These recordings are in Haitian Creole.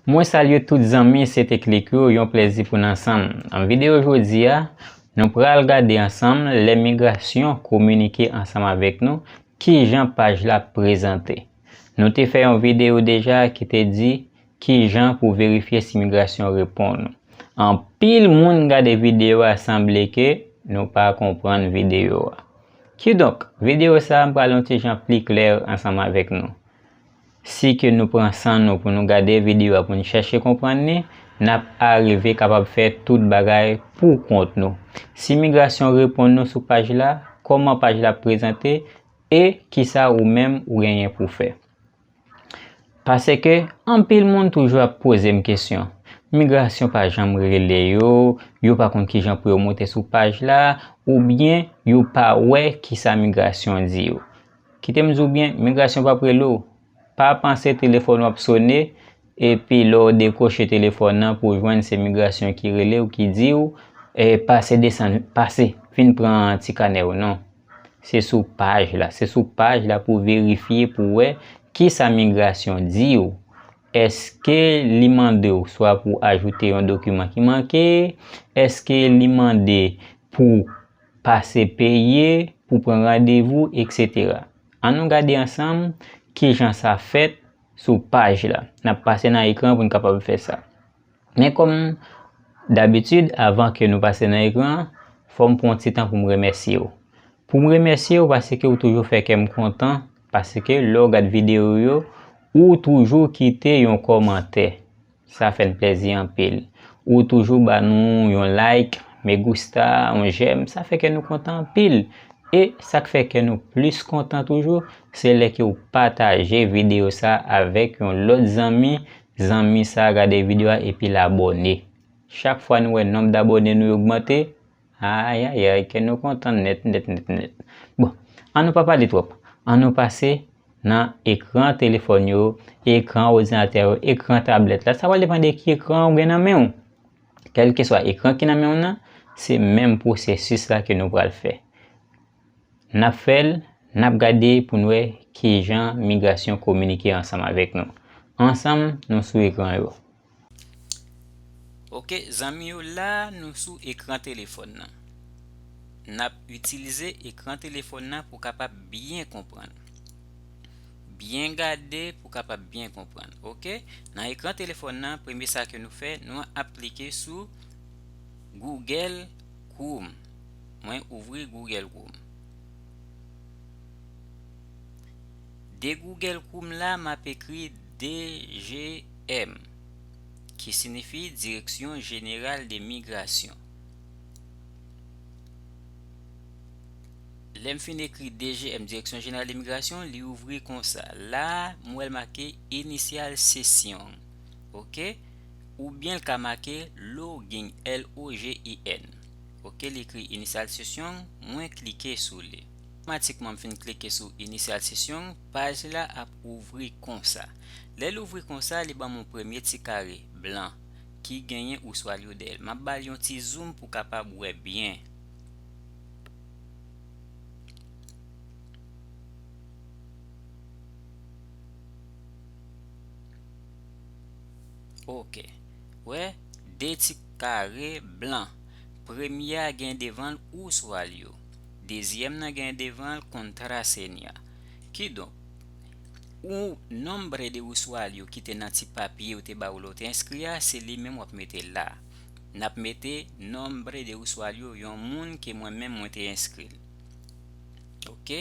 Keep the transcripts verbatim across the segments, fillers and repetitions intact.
Mwen salye tout zanmi Sete Klik yo, yon plèzi pou n ansanm. Nan videyo jodi a, nou pral gade ansanm lè migrasyon kominike ansanm avèk nou, kijan paj la prezante. Nou te fè yon videyo deja ki te di kijan pou verifye si migrasyon reponn ou. Anpil moun gade videyo a sanble ke nou pa konprann videyo a. Kidonk, videyo sa a m pral yon ti jan pli klè ansanm avèk nou. Si ke nou pran san nou pou nou gade videyo a pou nou chèche konprann li, n ap arive kapab fè tout bagay pou kont nou. Si migrasyon reponn nou sou paj la, kòman paj la prezante e kisa ou menm ou genyen pou fè. Paske anpil moun toujou ap poze m kesyon. Migrasyon pa janm rele yo, yo pa konn kijan pou yo monte sou paj la, oubyen yo pa wè kisa migrasyon di yo. Kite m di w byen, migrasyon p ap rele w. Pa panse telefòn w ap sone, epi lè w dekwoche telefòn nan pou w jwenn se migrasyon ki rele w, ki di w, e, pase desann, pase, vin pran ti kanè w, non. Se sou paj la, se sou paj la pou w verifye, pou w wè kisa migrasyon di w. Èske li mande w swa pou w ajoute yon dokiman ki manke? Èske li mande pou w pase peye, pou pran randevou, etsetera. Ann nou gade ansanm kijan sa fèt sou paj la. N ap pase nan ekran pou n kapab fè sa. Men kòm dabitid, avan ke nou pase nan ekran, fò m pran yon ti tan pou m remèsye w. Pou m remèsye w paske w toujou fè kè m kontan, paske lè w gad videyo yo, ou toujou kite yon kòmantè. Sa fè n plèzi anpil. Ou toujou ba nou yon like, me gusta, yon j'aime, sa fè kè nou kontan anpil. E sa k fè kè nou plis kontan toujou, se lè ke w pataje videyo sa avèk yon lòt zanmi, zanmi sa gade videyo a epi l abòne. Chak fwa nou wè nonb dabòne nou yo ogmante, ayayay, kè nou kontan nèt, nèt, nèt, nèt. Bon, ann nou pa pale twòp. Ann nou pase nan ekran telefòn yo, ekran òdinatè yo, ekran tablèt la. Sa pral depann de ki ekran ou gen nan men w. Kèlkeswa ekran ki nan men w nan, se menm pwosesis la ke nou pral fè. N ap fè l, n ap gade pou n wè kijan migrasyon kominike ansanm avèk nou. Ansanm, nou sou ekran yo. Ok, zanmi yo, la nou sou ekran telefòn nan. N ap itilize ekran telefòn nan pou kapab byen konprann. Byen gade pou kapab byen konprann. Ok, nan ekran telefòn nan, premye sa ke nou fè, nou ap klike sou Google Chrome. Mwen ouvri Google Chrome. De Google Chrome la, m ap ekri D G M, ki siyifi Direction Générale de Migration. Lè m fin ekri D G M, Direction Générale de Migration, li ouvri konsa. La, m wè l make Initial Session. Ok? Oubyen l ka make Login, L O G I N. Ok, li ekri Initial Session, mwen klike sou li. Otomatikman, m fin klike sou Initial Session, paj la ap ouvri konsa. Lè l ouvri konsa, li ban m yon premye ti kare blan ki genyen ouswal yo dèyè l. M ap ba l yon ti zoom pou kapab wè byen. Ok. Wè, de ti kare blan. Premye a gen devan l ouswal yo. Dezyèm nan gen devan l kontrasenya. Kidonk, ou nombre de usuario ki te nan ti papye yo te ba ou lè w te enskri a, se li menm w ap mete la. N ap mete nombre de usuario yon moun ke mwen menm mwen te enskri l. Ok?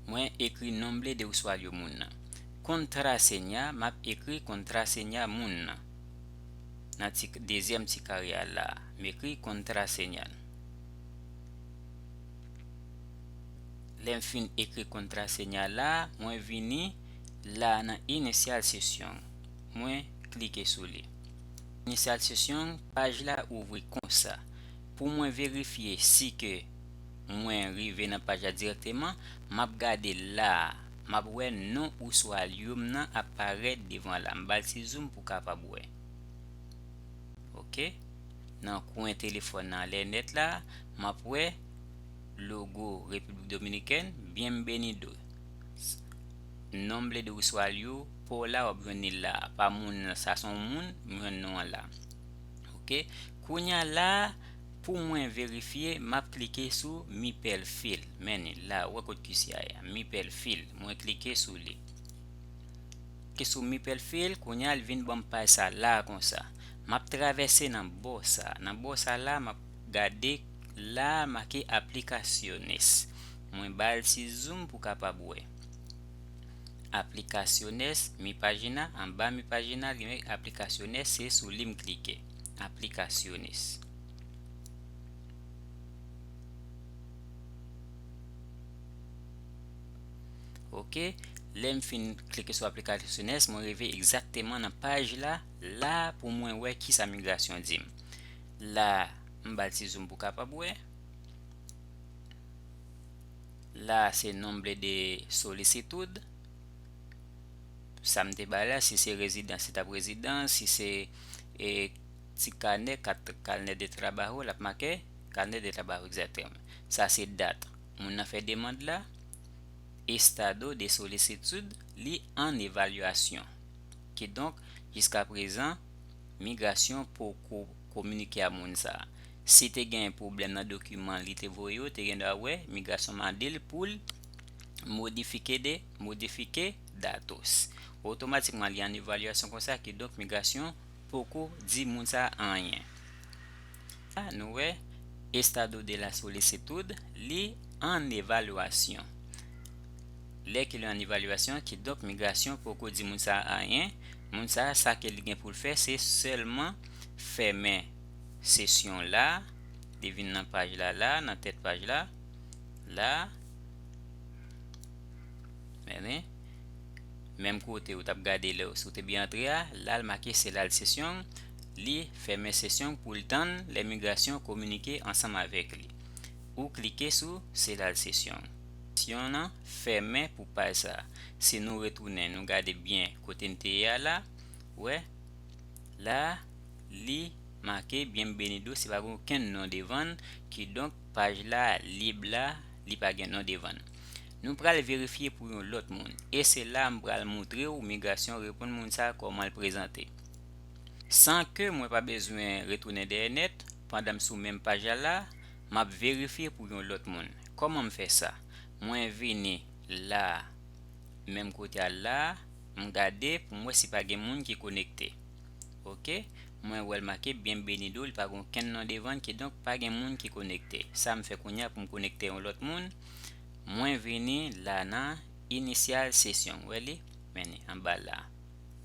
Mwen ekri nombre de usuario moun nan. Kontrasenya, m ap ekri kontrasenya moun nan. Nan ti, dezyèm ti kare a la, m ekri kontrasenya l. Lè m fin ekri kontrasenya la, mwen vini la nan Initial Session. Mwen klike sou li. Initial Session, paj la ouvri konsa. Pou mwen verifye si ke mwen rive nan paj la dirèkteman, m ap gade la a. M ap wè non usuario m nan ap parèt devan la. M ba l ti zoom pou kapab wè. Ok. Nan kwen telefòn nan anlè nèt la, m ap wè logo Repiblik Dominikèn, Bienvenido. Nombre de usuario pa w la, w ap jwenn li la. Pa moun nan, sa se yon moun, m jwenn non an la. Oke. Kounye a la, pou mwen verifye, m ap klike sou Mi Perfil. Men li la, ou wè kot ki se a ye a. Mi Perfil. Mwen klike sou li. Klike sou Mi Perfil, kounye a l vin ban m paj sa la konsa. M ap travèse nan bò sa. Nan bò sa la, m ap gade la make Aplicaciones. Mwen ba l ti zoom pou kapab wè. Aplicaciones, mi página, anba mi página, li met Aplicaciones, se sou li m klike. Aplicaciones. Oke, lè m fin klike sou Aplicaciones, mwen rive egzakteman nan paj la, la pou mwen wè kisa migrasyon di m. La, m ba l ti zoom pou kapab wè. La, se nombre de solicitud. Sa m te bay la, si se rezidans, se t ap rezidans, si se e, ti kanè, kat kanè de trabajo, l ap make kanè de trabajo egzakteman. Sa se dat. Moun nan fè demann la, estado de solicitud, li an evalyasyon. Kidonk, jiskaprezan, migrasyon poko kominike a moun sa a. Si te gen pwoblèm nan dokiman li te voye yo, te gen dwa wè migrasyon mande l pou l modifike de, modifike datos. Otomatikman, li an evalyasyon konsa, kidonk migrasyon poko di moun sa a anyen. La, nou wè, estado de la solicitud, li an evalyasyon. Lè ke li an evalyasyon, kidonk migrasyon poko di moun sa a anyen. Moun sa a, sa ke li gen pou l fè, se sèlman fèmen sesyon la, li vin nan paj la, la, nan tèt paj la, la, men, menm kote ou t ap gade lè si w te byen antre a, la l make cerrar session, li fèmen sesyon pou l tann lè migrasyon kominike ansanm avèk li. Ou klike sou cerrar session. Sesyon an fèmen pou paj sa. Si nou retounen, nou gade byen kote n te ye a la, wè, la, li make bienvenido, se pa gen okenn non devan l, kidonk paj la lib la, li pa gen non devan l. Nou pral verifye pou yon lòt moun, e se la m pral montre w migrasyon reponn moun sa a kòman l prezante. San ke mwen pa bezwen retounen dèyè nèt, pandan m sou menm paj la la, m ap verifye pou yon lòt moun. Kòman m fè sa? Mwen vini la, menm kote a la, m gade pou m wè si pa gen moun ki konekte. Oke, mwen wè l make bienvenido, li pa gen okenn non devan l, kidonk pa gen moun ki konekte. Sa m fè kounye a pou m konekte yon lòt moun? Mwen vini la nan iniciar session, w wè li? Men li anba la.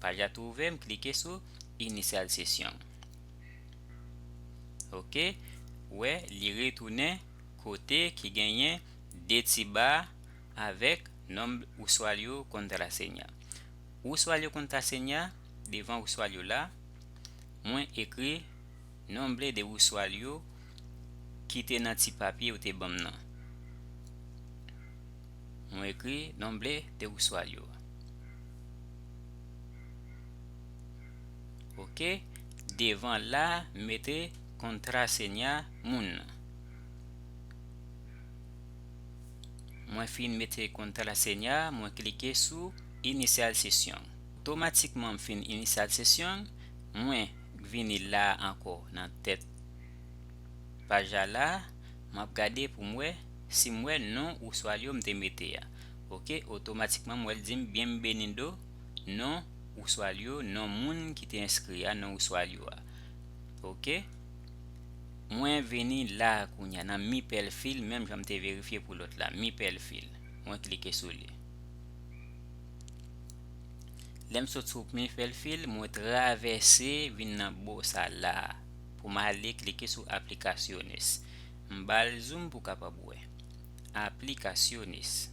Paj la tou ouvè, m klike sou iniciar session. Oke, wè, li retounen kote ki genyen de ti ba avèk nombre usuario contraseña. Usuario contraseña, devan usuario la, mwen ekri nombre de usuario ki te nan ti papye yo te ban m nan. Mwen ekri nombre de usuario. Oke, devan la, m mete contraseña moun nan. Mwen fin mete contraseña, mwen klike sou iniciar session. Otomatikman m fin iniciar session, mwen vini la ankò nan tèt paj la la, m ap gade pou m wè si m wè non usuario m te mete a. Oke, otomatikman m wè l di m bienvenido, non usuario, non moun ki te enskri a, non usuario a. Oke. Mwen vini la kounye a nan mi perfil, menm jan m te verifye pou lòt la, mi perfil. Mwen klike sou li. Lè m sot sou mi perfil, mwen travèse vin nan bò sa la pou m ale klike sou aplicaciones. M ba l zoom pou kapab wè. Aplicaciones.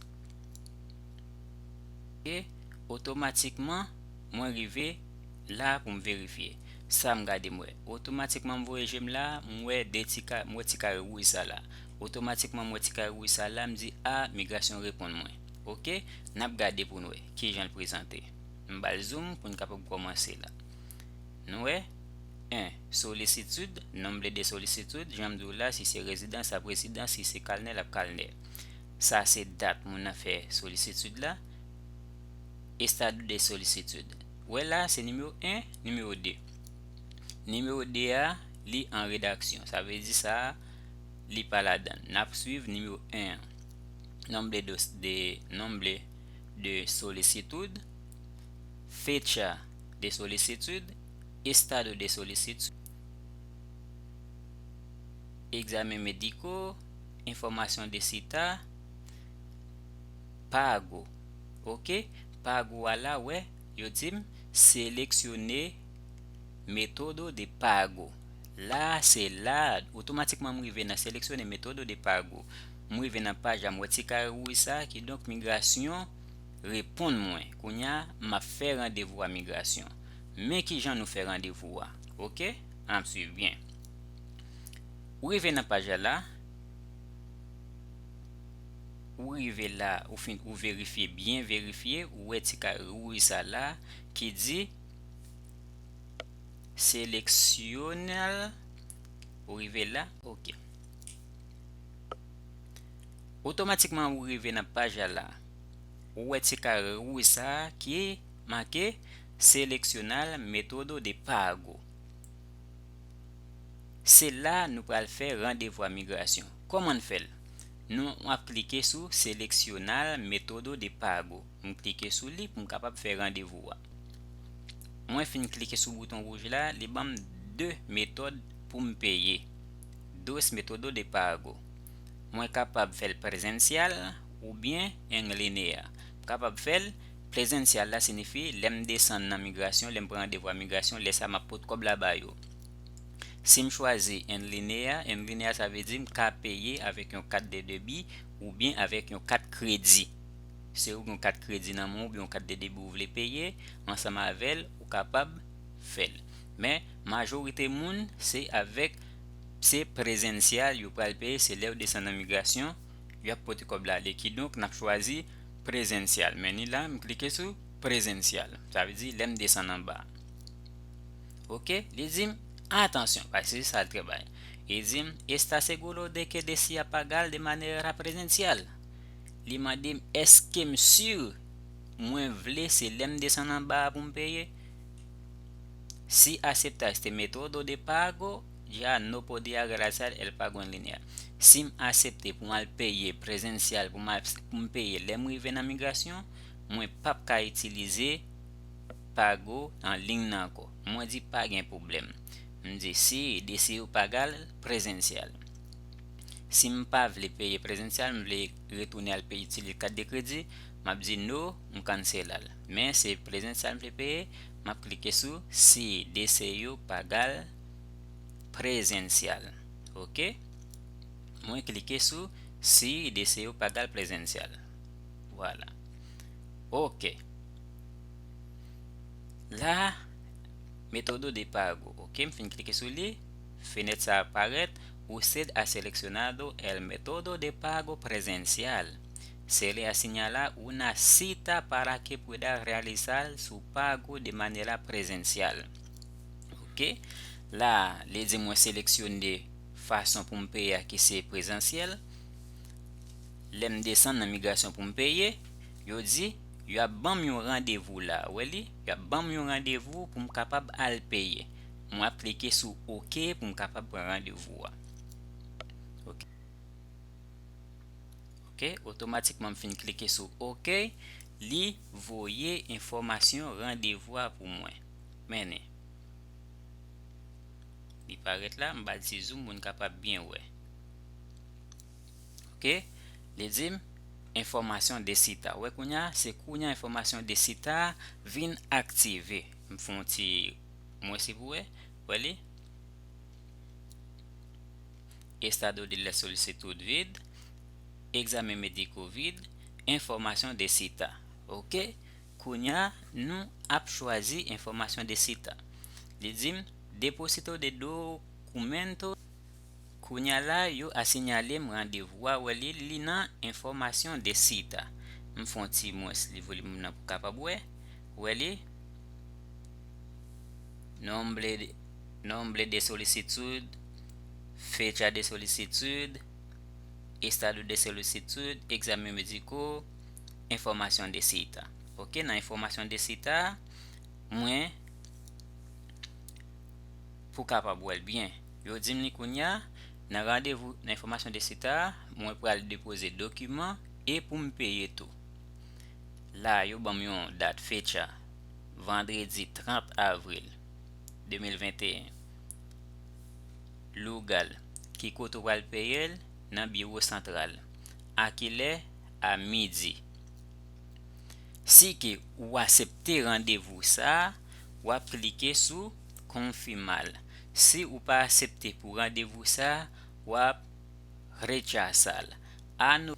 E otomatikman, mwen rive la pou m verifye. Sa m gade m wè. Otomatikman m voye je m la, m wè de ti ka, m wè ti kare wouj sa la. Otomatikman m wè ti kare wouj sa la, m di, a, migrasyon reponn mwen. Oke, n ap gade pou n wè kijan l prezante. M ba l zoom pou n kapab kòmanse la. Nou wè, en, solicitud, nombre de solicitud, jan m di w la, si se rezidans, l ap rezidans, si se kanè, l ap kanè. Sa se dat moun nan fè solicitud la. Estado de solicitude. Wè la, se nimewo en, nimewo de. Nimewo de a, li an redaksyon. Sa vle di sa, li pa ladan. N ap swiv nimewo en an. Nombre de, de, nombre de solicitud, fecha de solicitud, estado de solicitud, examen médico, información de cita, pago. Ok? Pago a la, wè, yo di m seleksyone método de pago. La, se la, otomatikman m rive nan seleksyone método de pago. M rive nan paj la, m wè ti kare wouj sa, kidonk migrasyon reponn mwen. Kounye a, m ap fè randevou a migrasyon. Men kijan nou fè randevou a. Ok? Ann ap swiv byen. Ou rive nan paj la la. Ou rive la, ou fin, ou verifye, byen verifye, ou wè ti kare wouj sa la ki di seleksyonal. Ou rive la, ok. Otomatikman ou rive nan paj la la. Ou wè ti kare wouj sa ki make seleksyonal método de pago. Se la nou pral fè randevou a migrasyon. Kòman n fè l? Nou ap klike sou seleksyonal método de pago. M klike sou li pou m kapab fè randevou a. Mwen fin klike sou bouton wouj la, li ban m de metòd pou m peye. Dos método de pago. Mwen kapab fè l prezensyal oubyen en linea. M kapab fè l prezensyal la siyifi lè m desann nan migrasyon, lè m pran randevou a migrasyon, lè sa m ap pot kòb la ba yo. Si m chwazi en linea, en linea sa vle di m ka peye avèk yon kat de debi oubyen avèk yon kat kredi. Se ou gen yon kat kredi nan men w oubyen yon kat de debi ou vle peye, ansanm avè l, ou kapab fè l. Men, majorite moun, se avèk, se prezensyal yo pral peye, se lè yo desann nan migrasyon, y ap pote kòb la ale. Kidonk, n ap chwazi prezensyal. Men ni la, m klike sou prezensyal. Sa vle di, lè m desann anba. Ok, li di m, atansyon, paske se sa l travay. Li di m, "Está seguro de que desea pagar de manera presencial?" Li mande m, èske m si mwen vle se lè m desann anba a pou m peye? Si acepta este método de pago, ya no podía realizar el pago en línea. Si m aksepte pou m al peye prezensyal, pou m al, pou m peye lè m rive nan migrasyon, mwen p ap ka itilize pago an liy nan ankò. Mwen di pa gen pwoblèm. M di si deseo pagar presencial. Si m pa vle peye prezensyal, m vle retounen al peye itilize kat de kredi, m ap di no, m kansela l. Men se prezensyal m vle peye, m ap klike sou si deseo pagar presencial. Ok? Mwen klike sou si deseo pagar presencial. Vwala. Ok. La, método de pago. Ok, m fin klike sou li. Fenèt sa ap parèt. Usted ha seleccionado el método de pago presencial. Se le ha señala una cita para que pueda realizar su pago de manera presencial. Ok. La, li di mwen seleksyone fason pou m peye a ki se prezansyèl. Lè m desann nan migrasyon pou m peye, yo di, y ap ban m yon randevou la. Ou wè li? Y ap ban m yon randevou pou m kapab al peye. Mwen ap klike sou ok pou m kapab pran randevou a. Ok. Ok, otomatikman m fin klike sou ok, li voye enfòmasyon randevou a pou mwen. Men li. Li parèt la, m ba l ti zoom pou n kapab byen wè. Ok, li di m enfòmasyon de cita. Wè kounye a, se kounye a enfòmasyon de cita vin aktive. M fè yon ti mwens pou wè. Wè li? Estado de la solicitud vide, examen médico vide, información de cita. Ok, kounye a, nou ap chwazi información de cita. Li di m, depósito de documento. Kounye a la, yo asinyale m randevou a, wè li, li nan información de cita. M fè yon ti mwens li volim nan pou kapab wè. Wè li. Nombre de, nombre de solicitud, fecha de solicitud, estado de solicitud, examen médico, información de cita. Ok, nan enfòmasyon de sita, mwen, pou kapab wè l byen. Yo di m li kounye a, nan randevou nan enfòmasyon de sita, mwen pral depoze dokiman e pou m peye tou. La, yo ban m yon dat fetya, vandredi trant avril de mil venteyen. Lougal, ki kote w pral peye l? Nan biwo santral. A kilè? A midi. Si ke ou aksepte randevou sa a, w ap klike sou konfimal. Si ou pa aksepte pou randevou sa a, w ap rechazal. A no.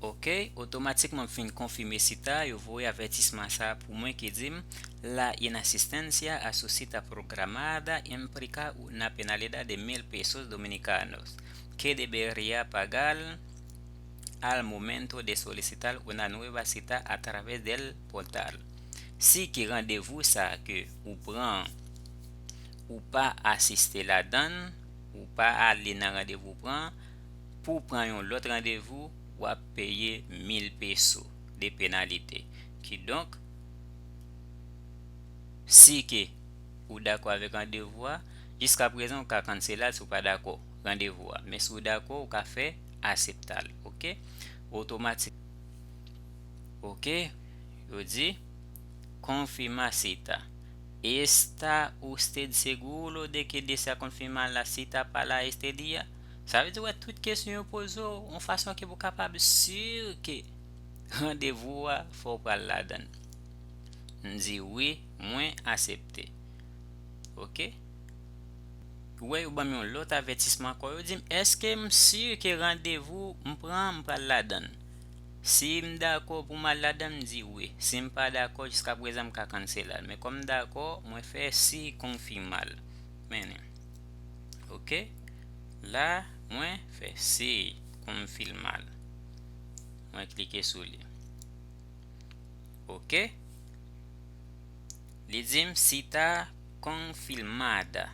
Ok, otomatikman m fin konfime sita, yo voye avètisman sa a pou mwen ki di m, La inasistencia a su cita programada implica una penalidad de mil pesos dominicanos que debería pagar al momento de solicitar una nueva cita a través del portal. Si ke randevou sa ke ou pran, ou pa asiste ladan l, ou pa ale nan randevou pran, pou pran yon lòt randevou, w ap peye mil peso de penalite. Kidonk, si ke ou dakò avèk randevou a, jiska prezan ou ka kansela l si w pa dakò randevou a. Men si w dakò, ou ka fè asepta l, ok? Otomatik. Ok, yo di, confirma cita. Está usted seguro de que desea confirmar la cita para este día? Sa vle di, wè, tout kesyon yo poze w, yon fason ke pou kapab si ke randevou a, fò w pral ladan l. M di, wi, mwen aksepte. Ok? Ou wè, yo ban m yon lòt avètisman ankò. Yo di m, èske m si ke randevou m pran, m pral ladan l? Si m dakò pou m al ladan l, m di wi. Si m pa dakò, jiska prezan m ka kansela l. Men kòm m dakò, mwen fè si confirmar. Men, ok? La, mwen fè si confirmar. Mwen klike sou li. Ok? Li di m cita confirmada.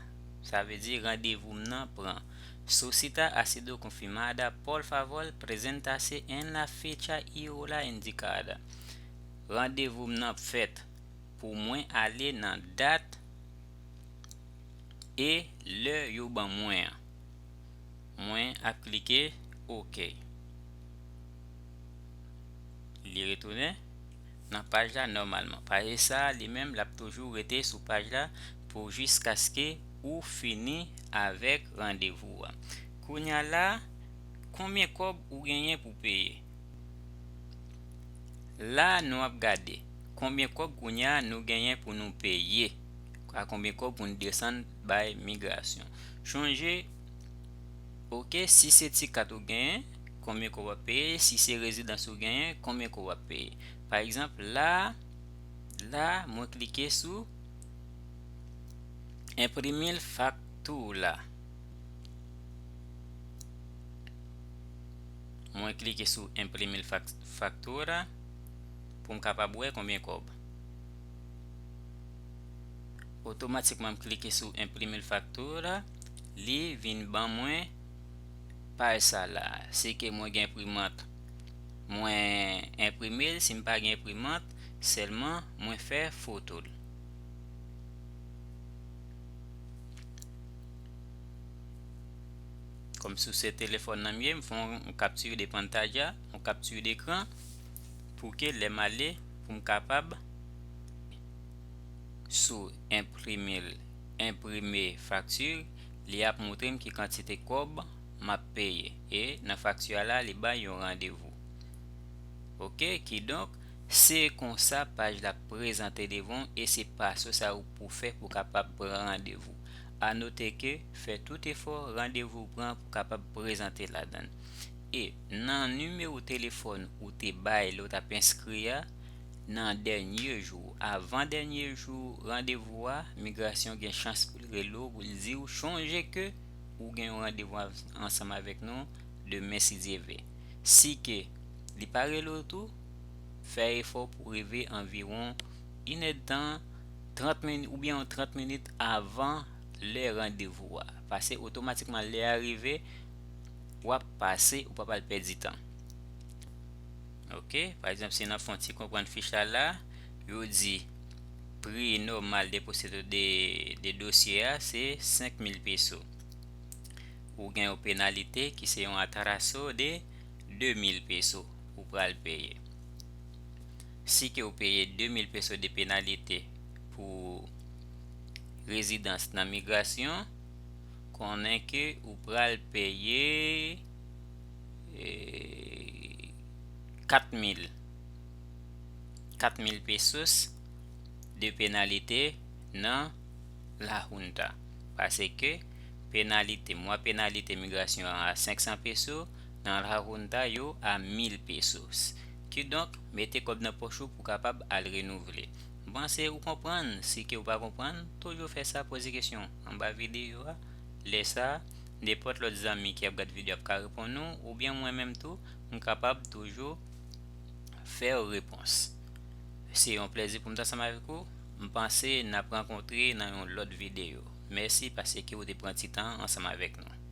Sa vle di randevou m nan pran. Su cita ha sido confirmada, por favor, preséntase en la fecha y hora indicada. Randevou m nan fèt pou mwen ale nan dat e lè yo ban mwen an. Mwen ap klike ok. Li retounen nan paj la nòmalman. Paj sa a, li menm, l ap toujou rete sou paj la pou jiskaske ou fini avèk randevou a. Kounye a la, konbyen kòb ou genyen pou peye? La, nou ap gade konbyen kòb kounye a nou genyen pou nou peye, a konbyen kòb pou nou desann bay migrasyon. Chonje, ok, si se ti kat ou genyen, konbyen kòb w ap peye? Si se rezidans ou genyen, konbyen kòb w ap peye? Pa egzanp, la, la, mwen klike sou imprimir factura. Mwen klike sou imprimir fac-, factura pou m kapab wè konbyen kòb. Otomatikman, m klike sou imprimir factura, li vin ban mwen paj sa la. Si ke mwen gen enprimant, mwen enprime l. Si m pa gen enprimant, sèlman mwen fè foto l. Kòm si se telefòn nan m ye, m fè yon capture de pantalla, yon capture d'écran, pou ke lè m ale, pou m kapab sou imprimer, imprimer facture, li ap montre m ki kantite kòb m ap peye. E nan fakti a la, li bay yon randevou. Ok, kidonk, se konsa paj la prezante devan w e se pa sa ou pou fè pou kapab pran randevou. A note ke fè tout efò randevou w pran pou kapab prezante ladan l. E nan nimewo telefòn ou te bay lè w t ap enskri a, nan dènye jou, avan dènye jou randevou a, migrasyon gen chans pou l rele w, pou l di w, chonje ke ou gen yon randevou av-, ansanm avèk nou demen, si Dye vle. Si ke li pa rele w tou, fè efò pou rive anviwon inèdtan, trant minit, oubyen yon trant minit avan lè randevou a. Paske otomatikman lè a rive, w ap pase, ou p ap al pèdi tan. Ok, pa egzanp, si n ap fè yon ti konprann fich la la, Yo di pri nòmal deposito de, de dosye a se senk mil peso. Ou gen yon penalite ki se yon atraso de de mil peso ou pral peye. Si ke ou peye de mil peso de penalite pou rezidans nan migrasyon, konnen ke ou pral peye eh, kat mil, kat mil pesos de penalite nan la Junta. Paske penalite, mwa penalite migrasyon an a senk san peso, nan la Junta yo a mil pesos. Kidonk, mete kòb nan pòch ou pou kapab al renouvle. M panse ou konprann. Si ke ou pa konprann, toujou fè sa, poze kesyon anba videyo a. Lè sa, nenpòt lòt zanmi ki ap gad videyo ap ka reponn ou, oubyen mwen menm tou, m kapab toujou fè w repons. Se yon plèzi pou m t ansanm avèk ou. M panse n ap rankontre nan yon lòt videyo. Mèsi paske ou te pran ti tan ansanm avèk nou.